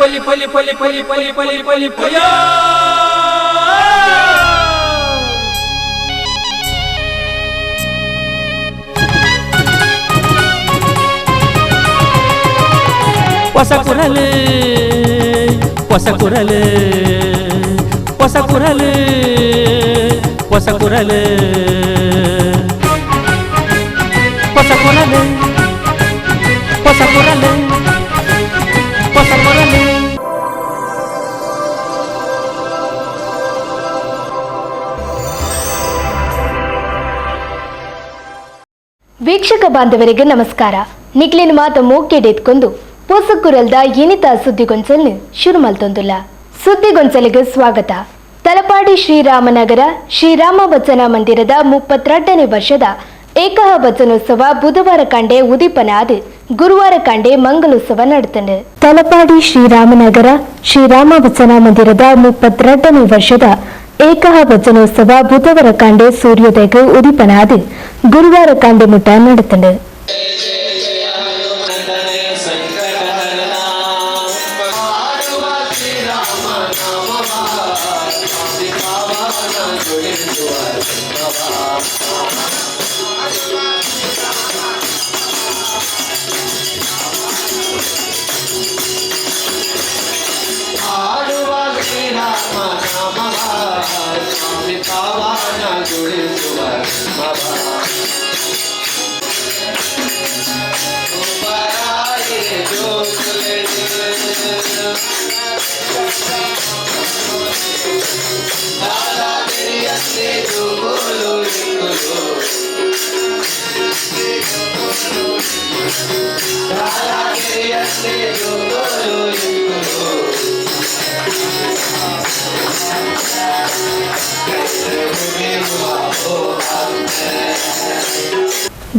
ಪೊಲಿ ಪೊಲಿ ಪೊಲಿ ಪೊಲಿ ಪೊಲಿ ಪೊಲಿ ಪೊಲಿ ಪೊಯ್ಯೋ. ಹೊಸ ಕುರಲು ಹೊಸ ಕುರಲು ಹೊಸ ಕುರಲು ಹೊಸ ಕುರಲು ಹೊಸ ಕುರಲು ಹೊಸ ಕುರಲು ಹೊಸ ಕುರಲು. ವೀಕ್ಷಕ ಬಾಂಧವರಿಗೆ ನಮಸ್ಕಾರ. ನಿಕ್ಲಿನ ಮಾತ ಮೂಕೆಡೆತ್ಕೊಂಡು ಪೊಸಕುರಲ್ದ ಇನಿತ ಸುದ್ದಿಗೊಂಚಲ್ನ ಶುರು ಮಲ್ತೊಂದುಲ್ಲ. ಸುದ್ದಿಗೊಂಚಲಿಗೆ ಸ್ವಾಗತ. ತಲಪಾಡಿ ಶ್ರೀರಾಮನಗರ ಶ್ರೀರಾಮ ಭಜನಾ ಮಂದಿರದ 32ನೇ ವರ್ಷದ ಏಕಹ ಭಜನೋತ್ಸವ ಬುಧವಾರ ಕಂಡೆ ಉದೀಪನ ಆದ್ ಗುರುವಾರ ಕಂಡೆ ಮಂಗಲೋತ್ಸವ ನಡೆತಂಡು. ತಲಪಾಡಿ ಶ್ರೀರಾಮನಗರ ಶ್ರೀರಾಮ ಭಜನಾ ಮಂದಿರದ 32ನೇ ವರ್ಷದ ಏಕಹ ಭಜನೋತ್ಸವ ಬುಧವಾರ ಕಂಡೆ ಸೂರ್ಯೋದಯಕ್ಕೆ ಉದೀಪನ ಆದ್ ಗುರುವಾರ ಕಂಡೆ ಮುಟ್ಟ ನಡೆತಂಡು. ಹಾಡುವ ಶ್ರೀರಾಮ ನಾಮವ ಸ್ವಾಮಿ ಪಾವನ ಗುಡಿಸುವ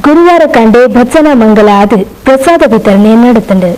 ಗುರುವಾರ ಕಂಡೆ ಭಜನಾ ಮಂಗಲ ಆದ್ ಪ್ರಸಾದ ವಿತರಣೆ ನಡೆತಂಡು.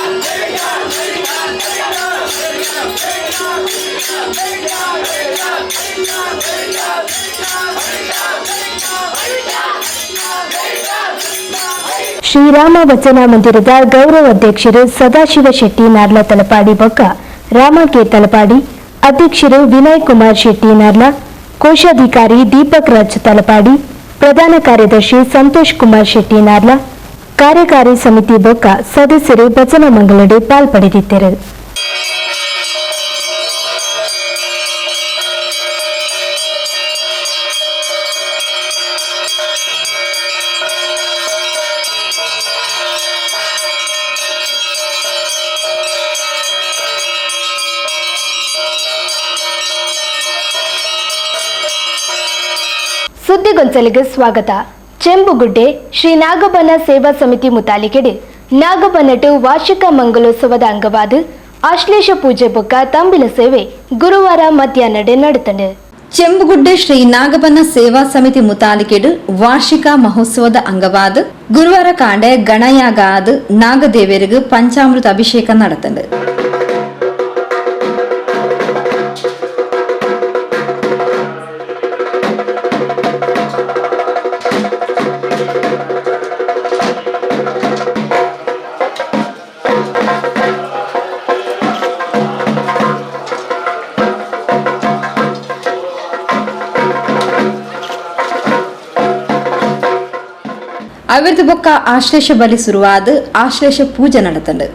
Hey, ಶ್ರೀರಾಮ ವಚನ ಮಂದಿರದ ಗೌರವ ಅಧ್ಯಕ್ಷರು ಸದಾಶಿವ ಶೆಟ್ಟಿ ನಾರ್ಲ ತಲಪಾಡಿ ಬೊಕ್ಕ ರಾಮ ಕೆ ತಲಪಾಡಿ, ಅಧ್ಯಕ್ಷರು ವಿನಯ್ ಕುಮಾರ್ ಶೆಟ್ಟಿ ನಾರ್ಲ, ಕೋಶಾಧಿಕಾರಿ ದೀಪಕ್ ರಾಜ್ ತಲಪಾಡಿ, ಪ್ರಧಾನ ಕಾರ್ಯದರ್ಶಿ ಸಂತೋಷ್ ಕುಮಾರ್ ಶೆಟ್ಟಿ ನಾರ್ಲ, ಕಾರ್ಯಕಾರಿ ಸಮಿತಿ ಬೊಕ್ಕ ಸದಸ್ಯರು ಭಜನಾ ಮಂಗಳಡೆ ಪಾಲ್ಪಡೆದಿದ್ದರು. ಸುದ್ದಿಗೊಂಚಲಿಗೆ ಸ್ವಾಗತ. ಚೆಂಬುಗುಡ್ಡೆ ಶ್ರೀ ನಾಗಬನ ಸೇವಾ ಸಮಿತಿ ಮುತಾಲಿಕೆಡೆ ನಾಗಬನಟು ವಾರ್ಷಿಕ ಮಂಗಲೋತ್ಸವದ ಅಂಗವಾದ ಆಶ್ಲೇಷ ಪೂಜೆ ಬೊಕ್ಕ ತಂಬಿಲ ಸೇವೆ ಗುರುವಾರ ಮಧ್ಯಾಹ್ನಡೆ ನಡೆತಂಡು. ಚೆಂಬುಗುಡ್ಡೆ ಶ್ರೀ ನಾಗಬನ ಸೇವಾ ಸಮಿತಿ ಮುತಾಲಿಕೆಡು ವಾರ್ಷಿಕ ಮಹೋತ್ಸವದ ಅಂಗವಾದ ಗುರುವಾರ ಕಾಂಡೆ ಗಣಯಾಗ ಆದ್ ನಾಗದೇವರಿಗೆ ಪಂಚಾಮೃತ ಅಭಿಷೇಕ നടത്തുണ്ട്. ಅವಿರ್ದ ಬೊಕ್ಕ ಆಶ್ಲೇಷ ಬಲಿ ಶುರುವಾದ ಆಶ್ಲೇಷ ಪೂಜೆ നടത്തുണ്ട്.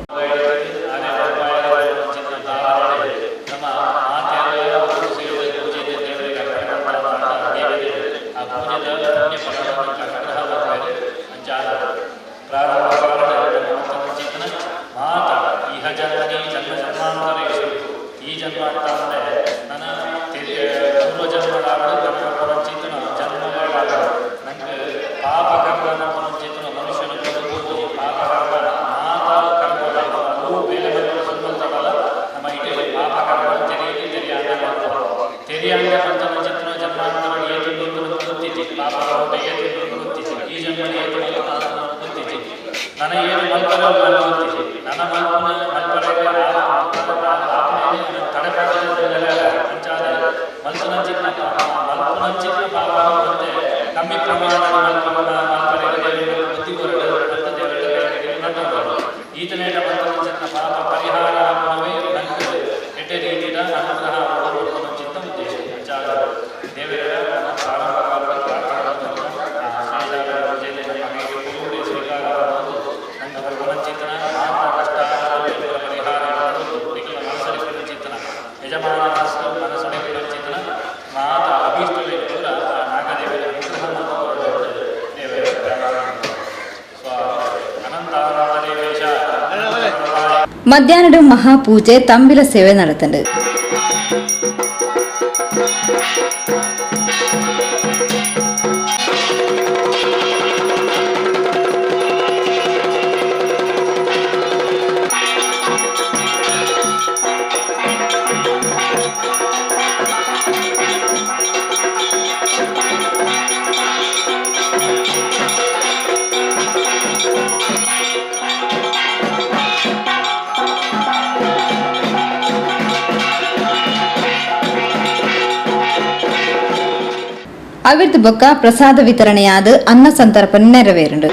ಮಧ್ಯಾಹ್ನಡು ಮಹಾಪೂಜೆ ತಂಬಿಲ ಸೇವೆ നടത്തുണ്ട്. ಅವಿರ್ದ ಬೊಕ್ಕ ಪ್ರಸಾದ ವಿತರಣೆಯಾದ ಅನ್ನ ಸಂತರ್ಪಣೆ ನೆರವೇರುಂಡು.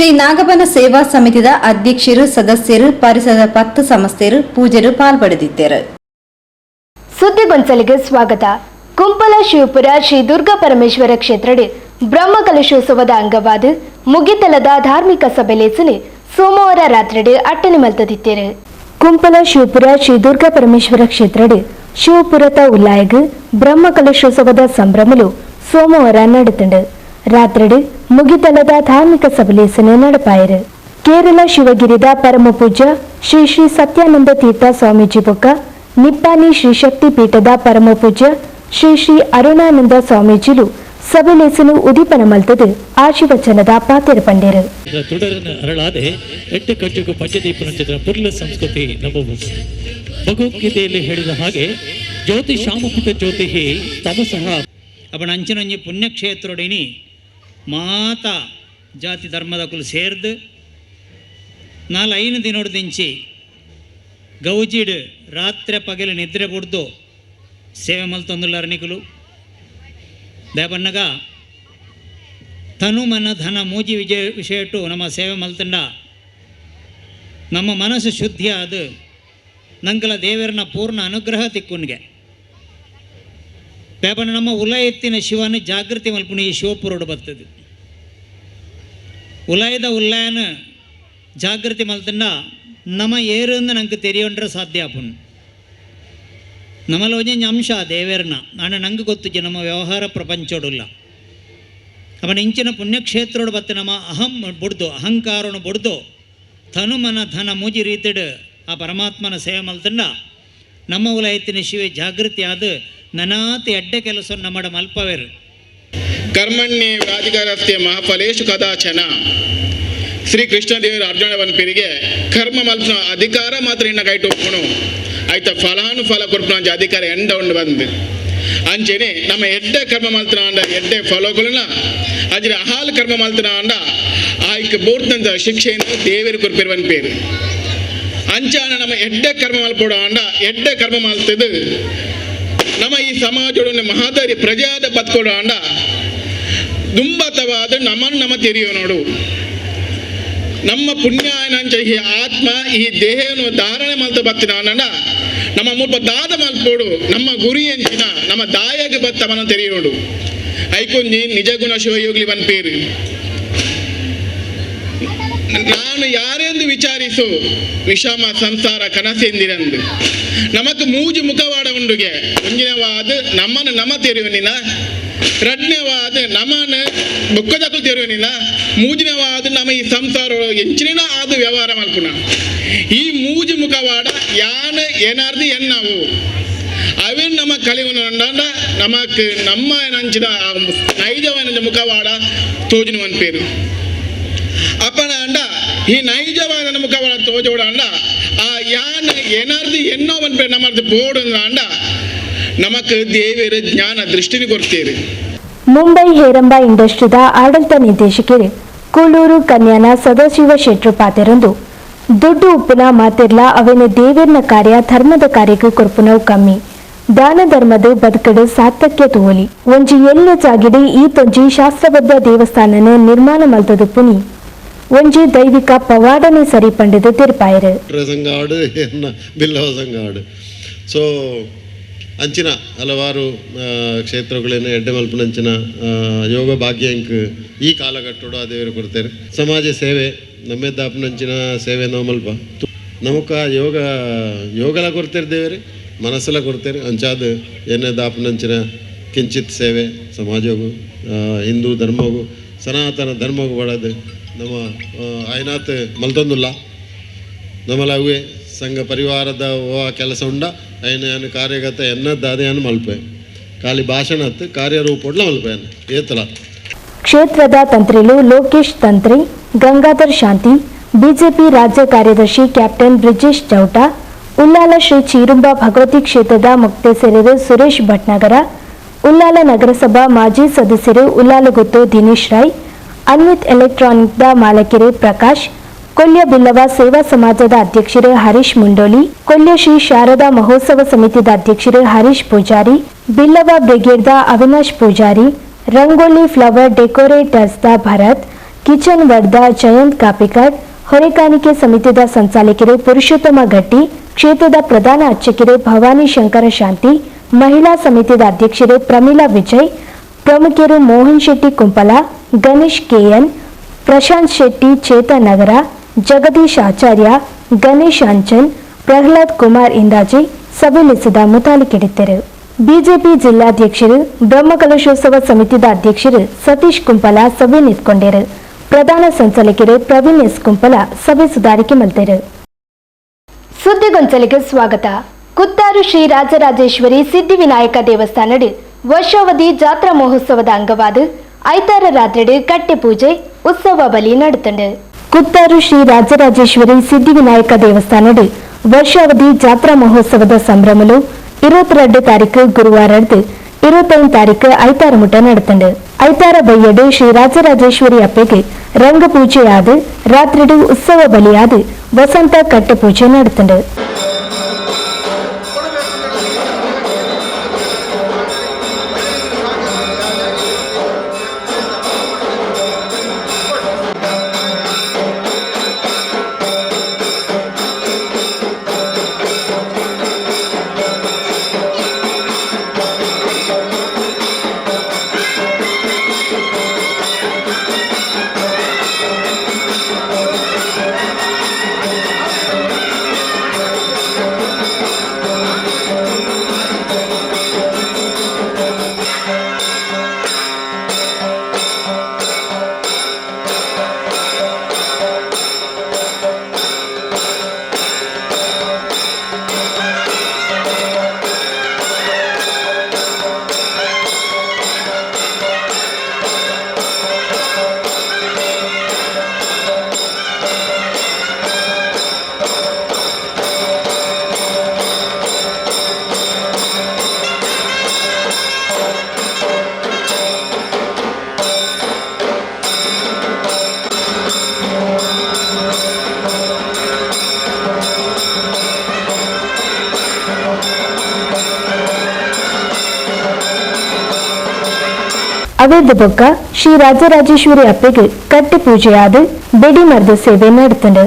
Shri ನಾಗಬನ ಸೇವಾ ಸಮಿತಿದ ಅಧ್ಯಕ್ಷರು, ಸದಸ್ಯರು, ಪರಿಸರದ 10 ಸಂಸ್ಥೆರು ಪೂಜೆರು ಪಾಲ್ಪಡೆದಿದ್ದರು. ಸುದ್ದಿಗೊಂಚಲಿಗೆ ಸ್ವಾಗತ. ಕುಂಪಲ ಶಿವಪುರ ಶ್ರೀ ದುರ್ಗಾ ಪರಮೇಶ್ವರ ಕ್ಷೇತ್ರಡ್ ಬ್ರಹ್ಮ ಕಲಶೋತ್ಸವದ ಅಂಗವಾದ ಮುಗಿತಲದ ಧಾರ್ಮಿಕ ಸಭೆಲೇಸನೆ ಸೋಮವಾರ ರಾತ್ರಿಡ್ ಅಟ್ಟನೆ ಮಲ್ತದಿತ್ತೇರು. ಕುಂಪಲ ಶಿವಪುರ ಶ್ರೀ ದುರ್ಗಾ ಪರಮೇಶ್ವರ ಕ್ಷೇತ್ರಡ್ ಶಿವಪುರತ ಉಲ್ಲಾಯಗ್ ಬ್ರಹ್ಮ ಕಲಶೋತ್ಸವದ ಸಂಭ್ರಮಲು ಸೋಮವಾರ ನಡೆತಂಡು. ರಾತ್ರಿಡ್ ಮುಗಿತಲದ ಧಾರ್ಮಿಕ ಸಭೆಲೇಸನೆ ನಡಪಾಯರು. ಕೇರಳ ಶಿವಗಿರಿದ ಪರಮ ಪೂಜ್ಯ ಶ್ರೀ ಶ್ರೀ ಸತ್ಯಾನಂದ ತೀರ್ಥ ಸ್ವಾಮೀಜಿ ಬೊಕ್ಕ ನಿಪ್ಪಾಣಿ ಶ್ರೀ ಶಕ್ತಿ ಪೀಠದ ಪರಮ ಪೂಜ್ಯ ಶ್ರೀ ಶ್ರೀ ಅರುಣಾನಂದ ಸ್ವಾಮೀಜಿಲು ಸಭೆಲೇಸನು ಉದೀಪನ ಮಲ್ತದು ಆಶೀರ್ವಚನದ ಪಾತೆರ ಪಂಡೇರು. ತುಡರನ ಅರಳಾದೆ ಎಟ್ಟು ಕಜ್ಜುಗು ಪಂಚದೀಪನಂಚಿನ ಪುರ್ಲ ಸಂಸ್ಕೃತಿ ನಮ್ಮವು. ಭಗವದ್ಗೀತೆಯಲ್ಲಿ ಹೇಳಿದ ಹಾಗೆ ಜ್ಯೋತಿ ಶಾಮಪುಟ ಜ್ಯೋತಿ ತಮಸಃ. ಅಪಣ ಅಂಚಿನೊಂಜಿ ಪುಣ್ಯಕ್ಷೇತ್ರೊಡಿನಿ ಮಾತ ಜಾತಿ ಧರ್ಮದ ಕುಲು ಸೇರ್ದು ನಾಲ್ ಐನು ದಿನೊಡ್ದಿಂಚಿ ಗೌಜಿಡ್ ರಾತ್ರಿ ಪಗಲು ನಿದ್ರೆ ಬುಡ್ದು ಸೇವೆ ಮಲ್ತೊಂದುಲ್ಲಾರ ನಿಕುಲು. ದೇಪನ್ನಗ ತನು ಮನ ಧನ ಮೂಜಿ ವಿಜಯ ವಿಷಯಟ್ಟು ನಮ್ಮ ಸೇವೆ ಮಲ್ತಂಡ ನಮ್ಮ ಮನಸ್ಸು ಶುದ್ಧಿ ಆದ ನಂಗಲ ದೇವರನ ಪೂರ್ಣ ಅನುಗ್ರಹ ತಿಕ್ಕುನ್ಗೆ. ಪೇಪನ ನಮ್ಮ ಉಲಯತ್ತಿನ ಶಿವನ ಜಾಗೃತಿ ಮಲ್ಪುಣಿ ಈ ಶಿವಪುರೋಡು ಬರ್ತದೆ. ಉಲಯದ ಉಲ್ಲಯನ ಜಾಗೃತಿ ಮಲ್ತಂಡ ನಮ ಏರಂದು ನಂಗೆ ತೆರಿಯೊಂಡ್ರೆ ಸಾಧ್ಯ ಆಪುನ್. ನಮ್ಮಲ್ಲಿ ಒಂಜೊಂಜಿ ಅಂಶ ದೇವೇರ್ನ ನಾನು ನಂಗೆ ಗೊತ್ತಿಜ್ಜಿ, ನಮ್ಮ ವ್ಯವಹಾರ ಪ್ರಪಂಚೋಡುಲ್ಲ. ಅವನ ಇಂಚಿನ ಪುಣ್ಯಕ್ಷೇತ್ರೋಡು ಬತ್ತೆ ನಮ್ಮ ಅಹಂ ಬುಡ್ದು, ಅಹಂಕಾರನು ಬುಡ್ದು ತನು ಮನ ಧನ ಮೂಜಿ ರೀತಿಡ್ ಆ ಪರಮಾತ್ಮನ ಸೇವೆ ಮಲ್ತಂಡ ನಮ್ಮ ಉಲಯತ್ತಿನ ಶಿವೆ ಜಾಗೃತಿ ಆದ ನನಾತಿ ಎಡ್ಡೆ ಕೆಲಸ ನಮ್ಮಡ ಮಲ್ಪವೇರು. ಕರ್ಮಣ್ಯೇ ವ್ಯಾಧಿಕಾರಸ್ಯ ಮಹಾಫಲೇಶು ಕದಾಚನ. ಶ್ರೀ ಕೃಷ್ಣದೇವರ ಅರ್ಜುನ ಪನ್ಪಿರಿಗೆ ಕರ್ಮ ಮಲ್ಪನ ಅಧಿಕಾರ ಮಾತ್ರ ಇನ್ನ ಕೈಟ್ ಒಪ್ಪುನು, ಆಯ್ತ ಫಲಾನು ಫಲ ಕೊರ್ಪುನ ಅಧಿಕಾರ ಎಂಡ ಉಂಡು ಬಂದು. ಅಂಚೆನೆ ನಮ್ಮ ಎಡ್ಡೆ ಕರ್ಮ ಮಲ್ತನ ಅಂಡ ಎಡ್ಡೆ ಫಲಗಳನ್ನ, ಅಂಚನೆ ಅಹಾಲ್ ಕರ್ಮ ಮಲ್ತನ ಅಂಡ ಆಯ್ಕೆ ಬೋರ್ತಂತ ಶಿಕ್ಷೆಯನ್ನು ದೇವರು ಕೊರ್ಪಿರುವನ್ ಪೇರು. ಅಂಚಾನ ನಮ್ಮ ಎಡ್ಡೆ ಕರ್ಮ ಮಲ್ಪೋಡ ಅಂಡ ಎಡ್ಡೆ ಕರ್ಮ ಮಲ್ತದು ನಮ್ಮ ಈ ಸಮಾಜದೊಡನೆ ಮಹಾದಾರಿ ಪ್ರಜಾದ ಬತ್ಕೊಡ ಅಂಡ ದುಂಬತವಾದ ನಮ್ಮನ್ನು ನಮ್ಮ ತೆರೆಯೋ ನೋಡು. ನಮ್ಮ ಪುಣ್ಯ ನಂಚ ಈ ಆತ್ಮ ಈ ದೇಹವನ್ನು ಧಾರಣೆ ಮಲ್ತ ಬತ್ತಿನ ಅನ್ನ ನಮ್ಮ ಮುಲ್ಪ ದಾದ ಮಲ್ಪೋಡು, ನಮ್ಮ ಗುರಿ ಎಂಚಿನ ನಮ್ಮ ದಾಯಗ ಬತ್ತವನ ತೆರೆಯೋಡು. ಐಕೊಂಜಿ ನಿಜ ಗುಣ ಶಿವಯೋಗ್ಲಿ ಪೇರು. ನಾನು ಯಾರೆಂದು ವಿಚಾರಿಸು ವಿಷಮ ಸಂಸಾರ ಕನಸೆಂದಿರಂದು. ನಮಕ್ ಮೂಜು ಮುಖವಾಡ ಉಂಡುಗೆ. ಒಂಜಿನವಾದ ನಮ್ಮನ್ನು ನಮ ತೆರೆಯುವನಿನ, ರಡ್ನೇವಾದ ನಮನ ಬೊಕ್ಕದಕ್ಕಲು ತೆರೆಯುವನಿನ, ಮೂಜಿನವಾದ ನಮ್ಮ ಈ ಸಂಸಾರ ಎಂಚಿನ ಆದ ವ್ಯವಹಾರ ಮಲ್ಪುನ. ಈ ಮೂಜು ಮುಖವಾಡ ಯಾನ ಏನಾರ್ದು ಎನ್ನವು ಅವೇನು ನಮ್ಮ ಕಲಿವನ ನಮಕ್ ನಮ್ಮ ನಂಚಿನ ನೈಜವಾದ ಮುಖವಾಡ ತೋಜಿನ ಪೇರು. ಅಪ್ಪನ ಅಂಡ ಈ ನೈಜವಾದ ಮುಖವಾಡ ತೋಜೋಡ ಅಂಡ ಆ ಯಾನ್ ಏನಾರ್ದು ಎನ್ನೋ ಪೇರು ನಮ್ಮದು ಬೋರ್ಡ್ ಅಂಡ ನಮಕ್ ದೇವರ ಜ್ಞಾನ ದೃಷ್ಟಿನ ಕೊಡ್ತೀರಿ. ಮುಂಬೈ ಹೇರಂಬ ಇಂಡಸ್ಟ್ರಿದ ಆಡಳಿತ ನಿರ್ದೇಶಕರು ಕೂಳೂರು ಕನ್ಯಾನ ಸದಾಶಿವ ಶೆಟ್ರು ಪಾತೆರೊಂದು ದುಡ್ಡು ಉಪ್ಪುನ ಮಾತಿರ್ಲ ಅವೇನ ದೇವೇರ್ನ ಕಾರ್ಯ ಧರ್ಮದ ಕಾರ್ಯಕ್ಕೆ ಕೊರ್ಪುನವು ಕಮ್ಮಿ. ದಾನ ಧರ್ಮದ ಬದುಕಡು ಸಾರ್ಥಕ್ಯ ತೋಲಿ. ಒಂಜಿ ಎಲ್ಲ ಜಾಗಿಡಿ ಈ ತೊಂಜಿ ಶಾಸ್ತ್ರಬದ್ಧ ದೇವಸ್ಥಾನನ ನಿರ್ಮಾಣ ಮಲ್ತದು ಪುನಿ ಒಂಜಿ ದೈವಿಕ ಪವಾಡನೆ ಸರಿ ಪಂಡಿದು ತೀರ್ಪಾಯರು. ಸಂಘ ಎನ್ನ ಬಿಲ್ಲವ ಸಂಘ. ಸೊ ಅಂಚಿನ ಹಲವಾರು ಕ್ಷೇತ್ರಗಳೇನು ಎಡ್ಡೆ ಮಲ್ಪನಂಚಿನ ಯೋಗ ಭಾಗ್ಯಂಕ್ ಈ ಕಾಲಘಟ್ಟೋಡು ಆ ದೇವರು ಕೊಡ್ತಾರೆ. ಸಮಾಜ ಸೇವೆ ನಮ್ಮೆದ್ದಾಪನಂಚಿನ ಸೇವೆ ನಾವು ಮಲ್ಪ ನಮಕ ಯೋಗ ಯೋಗಲ ಕೊಡ್ತೇವೆ, ದೇವರು ಮನಸ್ಸೆಲ್ಲ ಕೊಡ್ತೇವೆ. ಅಂಚಾದ ಎನ್ನೆ ದಾಪನಂಚಿನ ಕಿಂಚಿತ್ ಸೇವೆ ಸಮಾಜಗೂ ಹಿಂದೂ ಧರ್ಮಗೂ ಸನಾತನ ಧರ್ಮಗೂ ಬಡದು ನಮ್ಮ ಆಯ್ನಾತ್ ಮಲ್ತೊಂದುಲ್ಲ. ನಮ್ಮಲ್ಲ ಅವೇ ಸಂಘ ಪರಿವಾರದ ಕೆಲಸ ಉಂಡ ಐನ ಕಾರ್ಯಗತ ಎನ್ನದ್ದಾದೆಯನ್ನು ಮಲ್ಪೆ ಖಾಲಿ ಭಾಷಣ ಹತ್ತು ಕಾರ್ಯರೂಪೊಡ್ಲ ಮಲ್ಪೆ ಏತಲ. ಕ್ಷೇತ್ರದ ತಂತ್ರಿಲು ಲೋಕೇಶ್ ತಂತ್ರಿ, ಗಂಗಾಧರ್ ಶಾಂತಿ, ಬಿಜೆಪಿ ರಾಜ್ಯ ಕಾರ್ಯದರ್ಶಿ ಕ್ಯಾಪ್ಟನ್ ಬ್ರಿಜೇಶ್ ಚೌಟ, ಉಲ್ಲಾಲ ಶ್ರೀ ಚೀರುಂಬ ಭಗವತಿ ಕ್ಷೇತ್ರದ ಮುಕ್ತೇಸರರು ಸುರೇಶ್ ಭಟ್ನಗರ, ಉಲ್ಲಾಲ ನಗರಸಭಾ ಮಾಜಿ ಸದಸ್ಯರು ಉಲ್ಲಾಲಗುತ್ತು ದಿನೇಶ್ ರೈ, ಅನ್ವಿತ್ ಎಲೆಕ್ಟ್ರಾನಿಕ್ದ ಮಾಲಕಿರೆ ಪ್ರಕಾಶ್, ಕೊಲ್ಯ ಬಿಲ್ಲವ ಸೇವಾ ಸಮಾಜದ ಅಧ್ಯಕ್ಷರು ಹರೀಶ್ ಮುಂಡೋಲಿ, ಕೊಲ್ಯ ಶ್ರೀ ಶಾರದಾ ಮಹೋತ್ಸವ ಸಮಿತಿದ ಅಧ್ಯಕ್ಷರು ಹರೀಶ್ ಪೂಜಾರಿ, ಬಿಲ್ಲವ ಬ್ರಿಗೇಡ್ದ ಅವಿನಾಶ್ ಪೂಜಾರಿ, ರಂಗೋಲಿ ಫ್ಲವರ್ ಡೆಕೋರೇಟರ್ಸ್ದ ಭರತ್, ಕಿಚನ್ ವರ್ಧ ಜಯಂತ್ ಕಾಪಿಕಾಡ್, ಹೊರೆಕಾಣಿಕೆ ಸಮಿತಿದ ಸಂಚಾಲಕರು ಪುರುಷೋತ್ತಮ ಗಟ್ಟಿ, ಕ್ಷೇತ್ರದ ಪ್ರಧಾನ ಅರ್ಚಕರು ಭವಾನಿ ಶಂಕರ ಶಾಂತಿ, ಮಹಿಳಾ ಸಮಿತಿದ ಅಧ್ಯಕ್ಷರು ಪ್ರಮೀಳಾ ವಿಜಯ್, ಪ್ರಮುಖರು ಮೋಹನ್ ಶೆಟ್ಟಿ ಕುಂಪಲ, ಗಣೇಶ್ ಕೆಎನ್, ಪ್ರಶಾಂತ್ ಶೆಟ್ಟಿ ಚೇತನ್ ನಗರ, ಜಗದೀಶ್ ಆಚಾರ್ಯ, ಗಣೇಶ್ ಅಂಚನ್, ಪ್ರಹ್ಲಾದ್ ಕುಮಾರ್ ಇಂದಾಜಿ ಸಭೆಲಿಸಿದ ಮುತಾಲಿಕಿಡಿದ್ದರು. ಬಿಜೆಪಿ ಜಿಲ್ಲಾಧ್ಯಕ್ಷರು ಬ್ರಹ್ಮಕಲಶೋತ್ಸವ ಸಮಿತಿದ ಅಧ್ಯಕ್ಷರು ಸತೀಶ್ ಕುಂಪಲ ಸಭೆ ನಿಂತ್ಕೊಂಡರು. ಪ್ರಧಾನ ಸಂಚಾಲಕರು ಪ್ರವೀಣ್ ಎಸ್ ಕುಂಪಲ ಸಭೆ ಸುಧಾರಿಕೆ ಮಲ್ತೆರು. ಸುದ್ದಿಗೊಂಚಲಿಗೆ ಸ್ವಾಗತ. ಕುತ್ತಾರು ಶ್ರೀ ರಾಜರಾಜೇಶ್ವರಿ ಸಿದ್ಧಿವಿನಾಯಕ ದೇವಸ್ಥಾನಡ್ ವರ್ಷಾವಧಿ ಜಾತ್ರಾ ಮಹೋತ್ಸವದ ಅಂಗವಾದ ಐತಾರ ರಾತ್ರಿ ಕಟ್ಟೆ ಪೂಜೆ ಉತ್ಸವ ಬಲಿ ನಡೆತಂಡು. ಕುತ್ತಾರು ಶ್ರೀ ರಾಜರಾಜೇಶ್ವರಿ ಸಿದ್ಧಿವಿನಾಯಕ ದೇವಸ್ಥಾನಡ್ ವರ್ಷಾವಧಿ ಜಾತ್ರಾ ಮಹೋತ್ಸವದ ಸಂಭ್ರಮಲು 22 ತಾರೀಕು ಗುರುವಾರದ್ದು 25 ತಾರೀಕು ಐತಾರ ಮುಟ ನಡೆತಂಡು. ಐತಾರ ಬಯ್ಯಡು ಶ್ರೀ ರಾಜರಾಜೇಶ್ವರಿ ಅಪ್ಪೆಗೆ ರಂಗಪೂಜೆಯಾದ ರಾತ್ರಿಡು ಉತ್ಸವ ಬಲಿಯಾದ ವಸಂತ ಕಟ್ಟೆ ಪೂಜೆ ನಡೆತಂಡು. ಅವೇದ ಬೊಕ್ಕ ಶ್ರೀ ರಾಜರಾಜೇಶ್ವರಿ ಅಪ್ಪೆಗೆ ಕಟ್ಟೆ ಪೂಜೆಯಾದ ಬೆಡಿ ಮರದ ಸೇವೆ ನಡೆತಂಡು.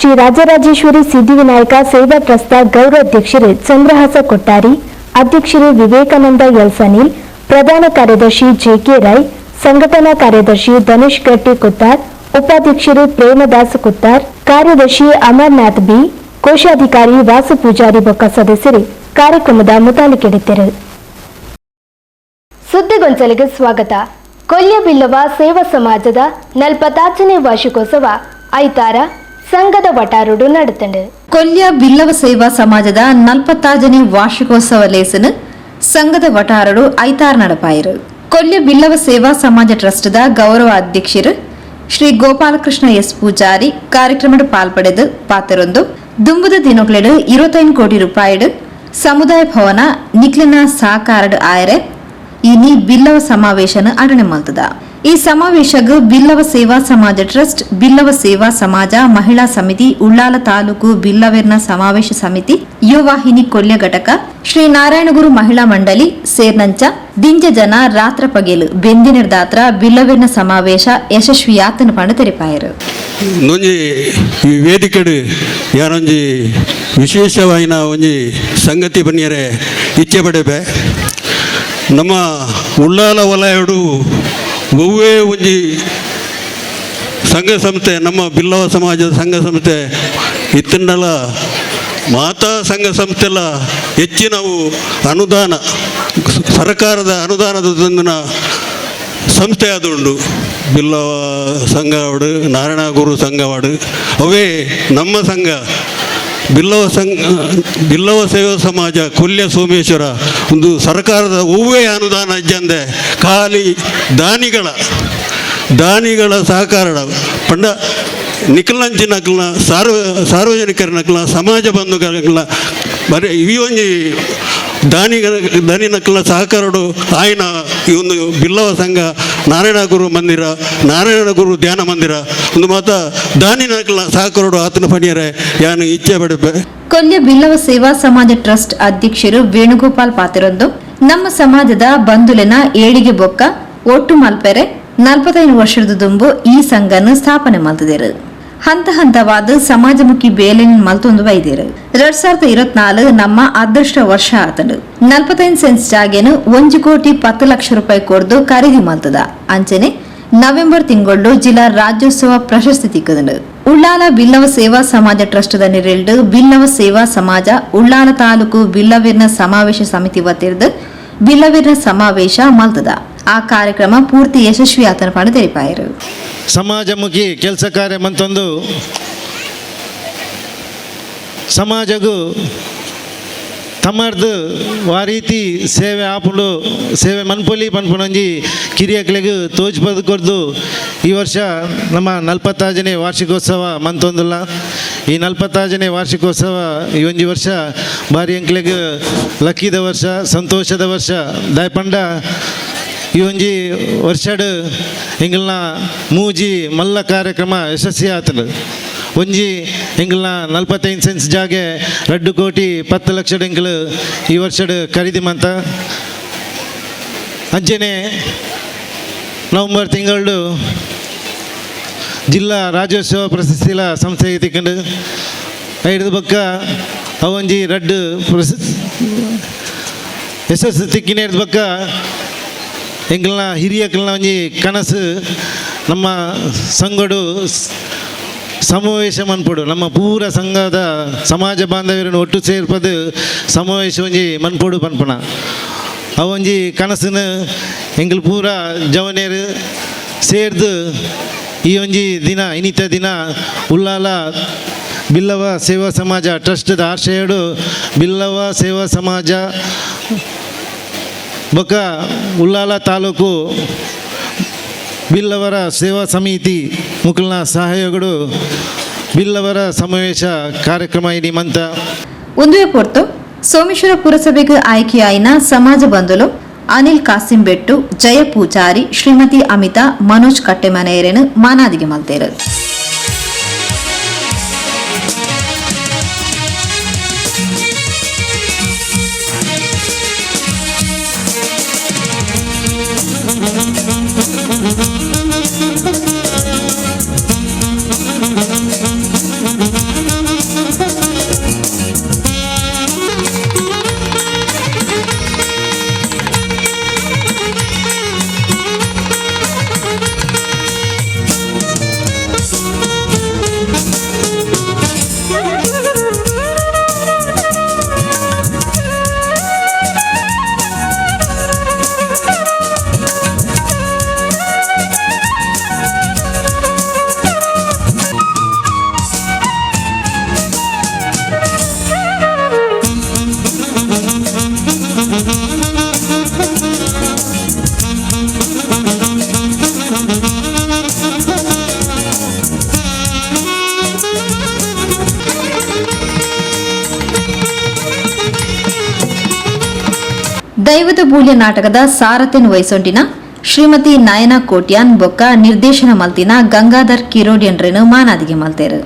ಶ್ರೀ ರಾಜರಾಜೇಶ್ವರಿ ಸಿದ್ಧಿವಿನಾಯಕ ಸೇವಾ ಟ್ರಸ್ಟ್ನ ಗೌರವಾಧ್ಯಕ್ಷರು ಚಂದ್ರಹಾಸ ಕೊಟ್ಟಾರಿ, ಅಧ್ಯಕ್ಷರು ವಿವೇಕಾನಂದ ಎಲ್ ಸನೀಲ್, ಪ್ರಧಾನ ಕಾರ್ಯದರ್ಶಿ ಜೆಕೆ ರೈ, ಸಂಘಟನಾ ಕಾರ್ಯದರ್ಶಿ ಧನುಷ್ ಗಟ್ಟಿ ಕುತ್ತಾರ್, ಉಪಾಧ್ಯಕ್ಷರು ಪ್ರೇಮದಾಸ್ ಕುತ್ತಾರ್, ಕಾರ್ಯದರ್ಶಿ ಅಮರ್ನಾಥ್ ಬಿ, ಕೋಶಾಧಿಕಾರಿ ವಾಸು ಪೂಜಾರಿ ಬೊಕ್ಕ ಸದಸ್ಯರು ಕಾರ್ಯಕ್ರಮದ ಮುತಾಲಿಕೆಡಿದ್ದರು. ಸುದ್ದಿಗೊಂಚಲಿಗೆ ಸ್ವಾಗತ. ಕೊಲ್ಯಬಿಲ್ಲವ ಸೇವಾ ಸಮಾಜದ 46ನೇ ವಾರ್ಷಿಕೋತ್ಸವ ಐತಾರ ಸಂಘದ ವಟಾರುಡು ನಡೆತಂಡು. ಕೊಲ್ಯ ಬಿಲ್ಲವ ಸೇವಾ ಸಮಾಜದ 46ನೇ ವಾರ್ಷಿಕೋತ್ಸವ ಲೇಸನು ಸಂಘದ ವಟಾರಡು ಐತಾರ ನಡಪಾಯರು. ಕೊಲ್ಯ ಬಿಲ್ಲವ ಸೇವಾ ಸಮಾಜ ಟ್ರಸ್ಟ್ದ ಗೌರವ ಅಧ್ಯಕ್ಷರು ಶ್ರೀ ಗೋಪಾಲಕೃಷ್ಣ ಎಸ್ ಪೂಜಾರಿ ಕಾರ್ಯಕ್ರಮದ ಪಾಲ್ಪಡೆದು ಪಾತೆರೊಂದು ದುಂಬುದ ದಿನೊಕ್ಲೆಡು 25 ಕೋಟಿ ರೂಪಾಯಿಡು ಸಮುದಾಯ ಭವನ ನಿಕ್ಲಿನ ಸಹಕಾರಡ್ ಆಯರೆ ಇನಿ ಬಿಲ್ಲವ ಸಮಾವೇಶನ ಅಡಣೆ ಮಲ್ತದ. ಈ ಸಮಾವೇಶಗ್ ಬಿಲ್ಲವ ಸೇವಾ ಸಮಾಜ ಟ್ರಸ್ಟ್, ಬಿಲ್ಲವ ಸೇವಾ ಸಮಾಜ ಮಹಿಳಾ ಸಮಿತಿ, ಉಳ್ಳಾಲ ತಾಲೂಕು ಬಿಲ್ಲವೆರ್ನ ಸಮಾವೇಶ ಸಮಿತಿ, ಯುವವಾಹಿನಿ ಕೊಲ್ಯ ಘಟಕ, ಶ್ರೀ ನಾರಾಯಣಗುರು ಮಹಿಳಾ ಮಂಡಳಿ ಸೇರ್ನಂಚ ದಿಂಜ ಜನ ರಾತ್ರ ಪಗೆಲು ಬೆಂದಿನದಾತ್ರ ಬಿಲ್ಲವೆರ್ನ ಸಮಾವೇಶ ಯಶಸ್ವಿಯಾತನ ಪಂಡ ತೆರಿಪಾಯರು. ಒಂಜಿ ಈ ವೇದಿಕೆಡು ಯಾರೊಂಜಿ ವಿಶೇಷವಾಯಿನ ಒಂಜಿ ಸಂಗತಿ ಬನ್ನಿಯರೆ ಇಚ್ಛೆ ಪಡೆಪೆ. ನಮ್ಮ ಉಳ್ಳಾಲ ವಲಯಡು ಒವ್ವೇ ಒಂಜಿ ಸಂಘ ಸಂಸ್ಥೆ, ನಮ್ಮ ಬಿಲ್ಲವ ಸಮಾಜದ ಸಂಘ ಸಂಸ್ಥೆ ಇತ್ತಂಡಲ ಮಾತಾ ಸಂಘ ಸಂಸ್ಥೆಲ್ಲ ಹೆಚ್ಚಿನವು ಅನುದಾನ, ಸರ್ಕಾರದ ಅನುದಾನದ ತಂದಿನ ಸಂಸ್ಥೆ ಅದು ಉಂಡು. ಬಿಲ್ಲವ ಸಂಘವಾಡು, ನಾರಾಯಣ ಗುರು ಸಂಘವಾಡು, ಅವೇ ನಮ್ಮ ಸಂಘ ಬಿಲ್ಲವ ಸಂಘ, ಬಿಲ್ಲವ ಸೇವಾ ಸಮಾಜ ಕೊಲ್ಯ ಸೋಮೇಶ್ವರ ಒಂದು ಸರ್ಕಾರದ ಒವ್ವೇ ಅನುದಾನ ಇಜ್ಜಂದೆ ಖಾಲಿ ದಾನಿಗಳ ದಾನಿಗಳ ಸಹಕಾರ ಪಂಡ ನಿಖಲ್ನಂಚಿನಕ್ಲನ ಸಾರ್ವಜನಿಕರ ನಕ್ಲ ಸಮಾಜ ಬಂಧುಗಳ ಬರೀ ಈ ಒಂಜಿ ದಾನಿಗಳ ದಾನಿನಕ್ಲ ಸಹಕಾರಡು ಆಯ್ನ ಈ ಒಂದು ಬಿಲ್ಲವ ಸಂಘ, ನಾರಾಯಣ ಗುರು ಮಂದಿರ, ನಾರಾಯಣ ಗುರು ಧ್ಯಾನ ಮಂದಿರ ಒಂದು ಮಾತ ದಾನಿನಕ್ಲ ಸಹಕಾರಡು ಆತನ ಪಣಿಯರೆ ಯಾನು ಇಚ್ಛೆ ಪಡೆಪೆ. ಕೊಲ್ಯ ಬಿಲ್ಲವ ಸೇವಾ ಸಮಾಜ ಟ್ರಸ್ಟ್ ಅಧ್ಯಕ್ಷರು ವೇಣುಗೋಪಾಲ್ ಪಾತಿರೊಂದು ನಮ್ಮ ಸಮಾಜದ ಬಂಧುಲೆನ ಏಳಿಗೆ ಬೊಕ್ಕ ಒಟ್ಟು ಮಲ್ಪೆರೆ 45 ವರ್ಷದ ದುಂಬು ಈ ಸಂಘನ ಸ್ಥಾಪನೆ ಮಲ್ತದಿರು. ಹಂತ ಹಂತವಾದ ಸಮಾಜಮುಖಿ ಬೇಲೆ ಮಲ್ತೊಂದು ಬೈದಿರು. 2024 ನಮ್ಮ ಅದೃಷ್ಟ ವರ್ಷ ಆತನು. 45 ಸೆನ್ಸ್ ಜಾಗೆನು 1 ಕೋಟಿ 10 ಲಕ್ಷ ರೂಪಾಯಿ ಕೊಡ್ದು ಖರೀದಿ ಮಲ್ತದ. ಅಂಚನೆ ನವೆಂಬರ್ ತಿಂಗಳು ಜಿಲ್ಲಾ ರಾಜ್ಯೋತ್ಸವ ಪ್ರಶಸ್ತಿ ತಿಕ್ಕದನು. ಉಳ್ಳಾಲ ಬಿಲ್ಲವ ಸೇವಾ ಸಮಾಜ ಟ್ರಸ್ಟ್ದ ನಿರೆಲ್ಡು ಬಿಲ್ಲವ ಸೇವಾ ಸಮಾಜ ಉಳ್ಳಾಲ ತಾಲೂಕು ಬಿಲ್ಲವೀರ್ನ ಸಮಾವೇಶ ಸಮಿತಿ ವತಿರ್ದು ಬಿಲ್ಲವೀರ್ನ ಸಮಾವೇಶ ಮಲ್ತದ. ಆ ಕಾರ್ಯಕ್ರಮ ಪೂರ್ತಿ ಯಶಸ್ವಿ ಆತನ ಪಂಡ ತೆರಿಪಾಯರು. ಸಮಾಜಮುಖಿ ಕೆಲಸ ಕಾರ್ಯ ಮಂತೊಂದು ಸಮಾಜಗೂ ತಮ್ಮರ್ದು ಆ ರೀತಿ ಸೇವೆ ಆಪುಂಡು, ಸೇವೆ ಮನ್ಪೊಲಿ ಪನ್ಪುನೊಂಜಿ ಕಿರಿಯಕ್ಲೆಗ್ ತೋಜ್ಪದ್ ಕೊರ್ದು ಈ ವರ್ಷ ನಮ್ಮ 46ನೇ ವಾರ್ಷಿಕೋತ್ಸವ ಮಂತೊಂದುಲ್ಲ. ಈ 46ನೇ ವಾರ್ಷಿಕೋತ್ಸವ ಈ ಒಂಜಿ ವರ್ಷ ಬಾರಿ ಎಂಕ್ಲೆಗ್ ಲಕ್ಕಿದ ವರ್ಷ, ಸಂತೋಷದ ವರ್ಷ. ದಾಯಪಂಡ ಈ ಒಂಜಿ ವರ್ಷಡ್ ಎಂಗಲ್ನ ಮೂಜಿ ಮಲ್ಲ ಕಾರ್ಯಕ್ರಮ ಯಶಸ್ವಿ ಆತಂಡು. ಒಂಜಿ ಎಂಗಲ್ನ 45 ಸೆನ್ಸ್ ಜಾಗೆ 2 ಕೋಟಿ 10 ಲಕ್ಷ ಎಂಕಲು ಈ ವರ್ಷಡ್ ಖರೀದಿ ಮಂತ. ಅಂಚನೆ ನವಂಬರ್ ತಿಂಗಳು ಜಿಲ್ಲಾ ರಾಜ್ಯೋತ್ಸವ ಪ್ರಶಸ್ತಿಲ ಸಂಸ್ಥೆ ತಿಕ್ಕಂಡು ಐದು ಬೊಕ್ಕ ಅವೊಂಜಿ ರಡ್ಡು ಯಶಸ್ಸು ತಿಕ್ಕಿನೇರ್ದ ಬೊಕ್ಕ ಎಂಕಲ್ನ ಹಿರಿಯಕ್ಲ್ನ ಒಂಜಿ ಕನಸು ನಮ್ಮ ಸಂಘಡು ಸಮಾವೇಶ ಮನ್ಪೊಡು, ನಮ್ಮ ಪೂರ ಸಂಘದ ಸಮಾಜ ಬಾಂಧವ್ಯರನ್ನು ಒಟ್ಟು ಸೇರ್ಪದು ಸಮಾವೇಶ ಒಂಜಿ ಮನ್ಪೊಡು ಪನ್ಪುನ ಅವೊಂಜಿ ಕನಸಿನ ಎಂಕಲ್ ಪೂರ ಜವನೇರು ಸೇರ್ದು ಈ ಒಂಜಿ ದಿನ ಇನಿತ ದಿನ ಉಳ್ಳಾಲ ಬಿಲ್ಲವ ಸೇವಾ ಸಮಾಜ ಟ್ರಸ್ಟ್ದ ಆಶ್ರಯಡು ಬಿಲ್ಲವ ಸೇವಾ ಸಮಾಜ ಬೊಕ್ಕ ಉಳ್ಳಾಲ ತಾಲೂಕು ಬಿಲ್ಲವರ ಸೇವಾ ಸಮಿತಿ ಮುಕುಲ್ನ ಸಹಯೋಗಡು ಬಿಲ್ಲವರ ಸಮಾವೇಶ ಕಾರ್ಯಕ್ರಮ ಇಡೀ ಮಂತ. ಒಂದುವೆ ಪೊರ್ತು ಸೋಮೇಶ್ವರ ಪುರಸಭೆಗೆ ಆಯ್ಕೆಯಾಯಿನ ಸಮಾಜ ಬಂಧುಲು ಅನಿಲ್ ಕಾಸಿಂಬೆಟ್ಟು, ಜಯ ಪೂಜಾರಿ, ಶ್ರೀಮತಿ ಅಮಿತಾ, ಮನೋಜ್ ಕಟ್ಟೆಮನೆಯರೇನು ಮಾನಾದಿಗೆ ಮಲ್ತೇರು. ದೈವದ ಬೂಲ್ಯ ನಾಟಕದ ಸಾರಥೆನ್ ವಹಿಸೊಂಡಿನ ಶ್ರೀಮತಿ ನಯನ ಕೋಟ್ಯಾನ್ ಬೊಕ್ಕ ನಿರ್ದೇಶನ ಮಲ್ತಿನ ಗಂಗಾಧರ್ ಕಿರೋಡಿಯನ್ರೆನ್ ಮಾನಾದಿಗೆ ಮಲ್ತೇರು.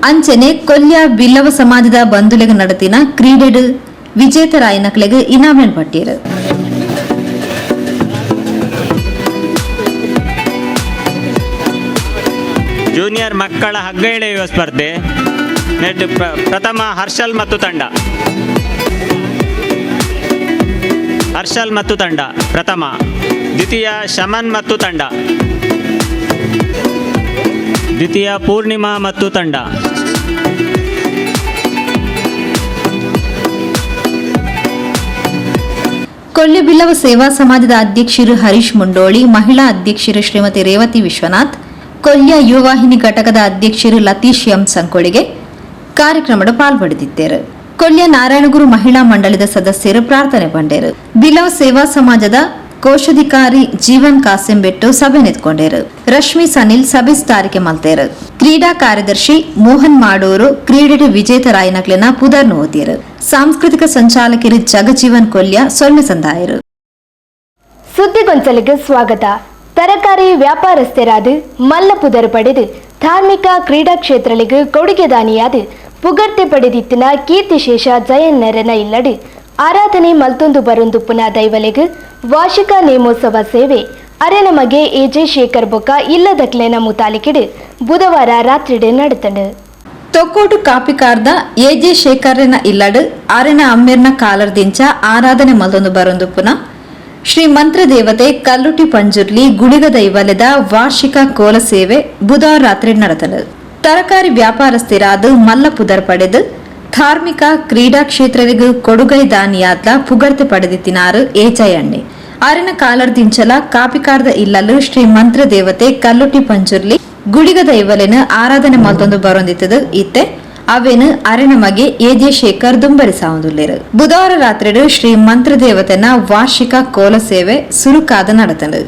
ಅಂಚನೆ ಕೊಲ್ಯ ಬಿಲ್ಲವ ಸಮಾಜದ ಬಂಧುಲೆಗ್ ನಡತಿನ ಕ್ರೀಡೆಡ್ ವಿಜೇತರಾಯಿನಕ್ಲೆಗ್ ಇನಾಮೆನ್ ಪಟ್ಟಿಯರು. ಜೂನಿಯರ್ ಮಕ್ಕಳ ಹಗ್ಗ ಎಳೆಯುವ ಸ್ಪರ್ಧೆ ನೆಟ್ ಪ್ರಥಮ ಹರ್ಷಲ್ ಮತ್ತು ತಂಡ. ಹರ್ಷಲ್ ಮತ್ತು ತಂಡ ಪ್ರಥಮ, ದ್ವಿತೀಯ ಶಮನ್ ಮತ್ತು ತಂಡ, ದ್ವಿತೀಯ ಪೂರ್ಣಿಮಾ ಮತ್ತು ತಂಡ. ಕೊಲ್ಯ ಬಿಲ್ಲವ ಸೇವಾ ಸಮಾಜದ ಅಧ್ಯಕ್ಷರು ಹರೀಶ್ ಮುಂಡೋಳಿ, ಮಹಿಳಾ ಅಧ್ಯಕ್ಷರು ಶ್ರೀಮತಿ ರೇವತಿ ವಿಶ್ವನಾಥ್, ಕೊಲ್ಯ ಯುವವಾಹಿನಿ ಘಟಕದ ಅಧ್ಯಕ್ಷರು ಲತೀಶ್ ಎಂ ಸಂಕೊಳಿಗೆ ಕಾರ್ಯಕ್ರಮದ ಪಾಲ್ಪಡೆದಿದ್ದರು. ಕೊಲ್ಯ ನಾರಾಯಣಗುರು ಮಹಿಳಾ ಮಂಡಳಿದ ಸದಸ್ಯರು ಪ್ರಾರ್ಥನೆ ಪಂಡೇರು. ಬಿಲ್ಲವ ಸೇವಾ ಸಮಾಜದ ಕೋಶಾಧಿಕಾರಿ ಜೀವನ್ ಕಾಸೆಂಬೆಟ್ಟು ಸಭೆ ನಿಂತ್ಕೊಂಡೇರು. ರಶ್ಮಿ ಸನಿಲ್ ಸಭೆ ತಾರಿಕೆ ಮಲ್ತೇರು. ಕ್ರೀಡಾ ಕಾರ್ಯದರ್ಶಿ ಮೋಹನ್ ಮಾಡೂರು ಕ್ರೀಡೆ ವಿಜೇತರಾಯಿನಕ್ಲೆನ ಪುದರ್ನು ಓದಿಯರು. ಸಾಂಸ್ಕೃತಿಕ ಸಂಚಾಲಕರು ಜಗಜೀವನ್ ಕೊಲ್ಯ ಸೊಲ್ಮೆ ಸಂದಾಯರು. ಸುದ್ದಿಗೊಂಚಲಿಗೆ ಸ್ವಾಗತ. ತರಕಾರಿ ವ್ಯಾಪಾರಸ್ಥರಾದ ಮಲ್ಲ ಪುದರ್ ಪಡೆದು ಧಾರ್ಮಿಕ ಕ್ರೀಡಾ ಕ್ಷೇತ್ರಗಳಿಗೆ ಕೊಡುಗೆದಾನಿಯಾದ ಪುಗರ್ತೆ ಪಡೆದಿತ್ತಿನ ಕೀರ್ತಿಶೇಷ ಜಯನ್ನರನ ಇಲ್ಲಡು ಆರಾಧನೆ ಮಲ್ತೊಂದು ಬರೊಂದು ಪುನಃ ದೈವಲೆಗ್ ವಾರ್ಷಿಕ ನೇಮೋತ್ಸವ ಸೇವೆ ಅರೆನ ಮಗೆ ಎಜೆ ಶೇಖರ್ ಬೊಕ್ಕ ಇಲ್ಲದಕ್ಲೆನ ಮುತಾಲಿಕಿಡು ಬುಧವಾರ ರಾತ್ರಿಡೆ ನಡೆತಂಡು. ತೊಕ್ಕೋಟು ಕಾಪಿಕಾರ್ದ ಎಜೆ ಶೇಖರ್ನ ಇಲ್ಲಡು ಆರೆನ ಅಮ್ಮೆರ್ನ ಕಾಲರ್ದಿಂಚ ಆರಾಧನೆ ಮಲ್ತೊಂದು ಬರೊಂದು ಪುನಃ ಶ್ರೀ ಮಂತ್ರದೇವತೆ ಕಲ್ಲುಟಿ ಪಂಜುರ್ಲಿ ಗುಳಿಗ ದೈವಲೆದ ವಾರ್ಷಿಕ ಕೋಲ ಸೇವೆ ಬುಧವಾರ ರಾತ್ರಿ ನಡೆತನು. ತರಕಾರಿ ವ್ಯಾಪಾರಸ್ಥರಾದ ಮಲ್ಲ ಪುದರ್ ಪಡೆದು ಧಾರ್ಮಿಕ ಕ್ರೀಡಾ ಕ್ಷೇತ್ರವಿಗೂ ಕೊಡುಗೈ ದಾನಿಯಾದ್ಲ ಪುಗರ್ತೆ ಪಡೆದಿತ್ತಿನಾರು ಏಜಯಣ್ಣೆ. ಆರಿನ ಕಾಲರ್ದಿಂಚಲ ಕಾಪಿಕಾರ್ದ ಇಲ್ಲಲು ಶ್ರೀ ಮಂತ್ರದೇವತೆ ಕಲ್ಲುಟಿ ಪಂಜುರ್ಲಿ ಗುಳಿಗ ದೈವಲೆನ ಆರಾಧನೆ ಮಲ್ತೊಂದು ಬರೊಂದಿತ್ತದು. ಇತ್ತೆ ಅವೇನು ಅರೆನ ಮಗೆ ಎಜೆ ಶೇಖರ್ ದುಂಬರಿಸಾವುದುಲ್ಲೇರು. ಬುಧವಾರ ರಾತ್ರಿ ಶ್ರೀ ಮಂತ್ರದೇವತೆನ ವಾರ್ಷಿಕ ಕೋಲ ಸೇವೆ ಸುರುಕಾದ ನಡೆತಂಡು.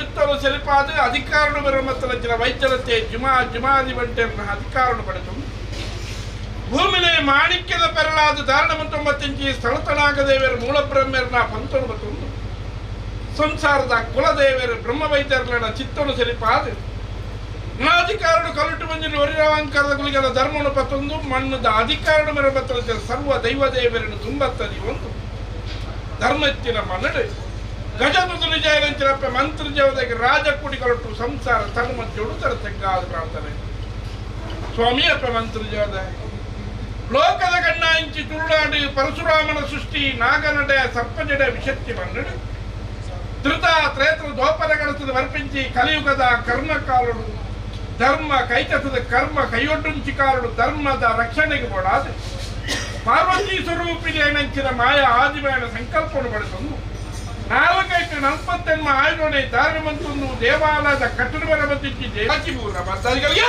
ಚಿತ್ತಲು ಸೆಲಿಪಾದ ಅಧಿಕಾರಣ ಬರಮತ್ತಲಂಚಿನ ವೈದ್ಯರತೆ ಜುಮಾ ಜುಮಾಧಿಪಂಟೆಯನ್ನು ಅಧಿಕಾರಣ ಪಡೆದು ಭೂಮಿನೇ ಮಾಣಿಕ್ಯದ ಪೆರಳಾದ ಧಾರಣ ಮಂತೊಂಬತ್ತೆಂಚಿ ಸ್ಥಳತನಾಗದೇವರ ಮೂಲಬ್ರಹ್ಮರನ ಪಂತನು ಬತ್ತೊಂದು ಸಂಸಾರದ ಕುಲದೇವರು ಬ್ರಹ್ಮವೈದ್ಯರನ್ನ ಚಿತ್ತನು ಸೆಲಿಪಾದ ಅಧಿಕಾರನು ಕಲುಟು ಮಂಜಿನ ಒರಿರವಾಂಕರದ ಗುಳಿಗದ ಧರ್ಮನು ಪತ್ತೊಂದು ಮಣ್ಣದ ಅಧಿಕಾರಣ ಮೆರಬತ್ತಲ ಸರ್ವ ದೈವ ದೇವರನ್ನು ತುಂಬತ್ತದಿ ಒಂದು ಧರ್ಮತ್ತಿನ ಮನ್ನಡೆ ಗಜದುದು ನಿಜಯಂಚಿರಪ್ಪ ಮಂತ್ರ ಜವದಕ್ಕೆ ರಾಜ ಕುಡಿಗಳಟ್ಟು ಸಂಸಾರ ತನ್ನ ಮಧ್ಯೆ ತರ ತೆಗ್ಗಾದ ಪ್ರಾರ್ಥನೆ ಸ್ವಾಮಿಯಪ್ಪ ಮಂತ್ರ ಜವದ ಲೋಕದ ಕಣ್ಣ ಇಂಚಿ ತುರುಳಾಡಿ ಪರಶುರಾಮನ ಸೃಷ್ಟಿ ನಾಗನಡೆ ಸರ್ಪಜಡೆ ವಿಷತ್ತಿ ಮನ್ನಡೆ ಧೃತ ತ್ರೇತ್ರ ದೋಪರ ಗಣಸದ ವರ್ಪಿಂಚಿ ಕಲಿಯುಗದ ಕರ್ಮಕಾಲುಡು ಧರ್ಮ ಕೈತಸದ ಕರ್ಮ ಕೈಯೊಡ್ಡುಂಚಿಕಾರಡು ಧರ್ಮದ ರಕ್ಷಣೆಗೆ ಬೋಡಾದ ಪಾರ್ವತಿ ಸ್ವರೂಪಿಣಿ ನಂಚಿನ ಮಾಯ ಆದಿಮಾಯನ ಸಂಕಲ್ಪವನ್ನು ಪಡೆದೊಂದು ನಾಲ್ಕೈದು ನಲ್ಪತ್ತೆನ್ಮ ಆಯುಡೊಡೆ ಧಾರಣಮಂತೊಂದು ದೇವಾಲಯದ ಕಟ್ಟಡ ಬರಬತ್ತಿಚ್ಚಿ ದೇವಾಚಿಪೂರ್ಣ ಭಕ್ತಾದಿಗಳಿಗೆ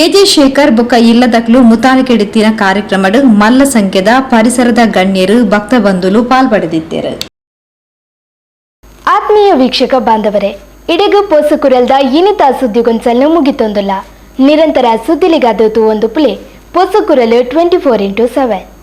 ಎಜೆ ಶೇಖರ್ ಬೊಕ್ಕ ಇಲ್ಲದಕ್ಲು ಮುತಾಲಿಕೆಡಿತ್ತಿನ ಕಾರ್ಯಕ್ರಮಡ್ ಮಲ್ಲ ಸಂಖ್ಯೆದ ಪರಿಸರದ ಗಣ್ಯರು ಭಕ್ತ ಬಂಧುಲು ಪಾಲ್ಪಡೆದಿದ್ದರು. ಆತ್ಮೀಯ ವೀಕ್ಷಕ ಬಾಂಧವರೇ, ಇಡೆಗು ಪೋಸುಕುರಲ್ದ ಇನಿತ ಸುದ್ದಿಗೊಂಚಲ್ನು ಮುಗಿತೊಂದುಲ್ಲ. ನಿರಂತರ ಸುದ್ದಿಲಿಗಾದ ಒಂದು ಪುಲೆ ಪೊಸಕುರಲು 24x7.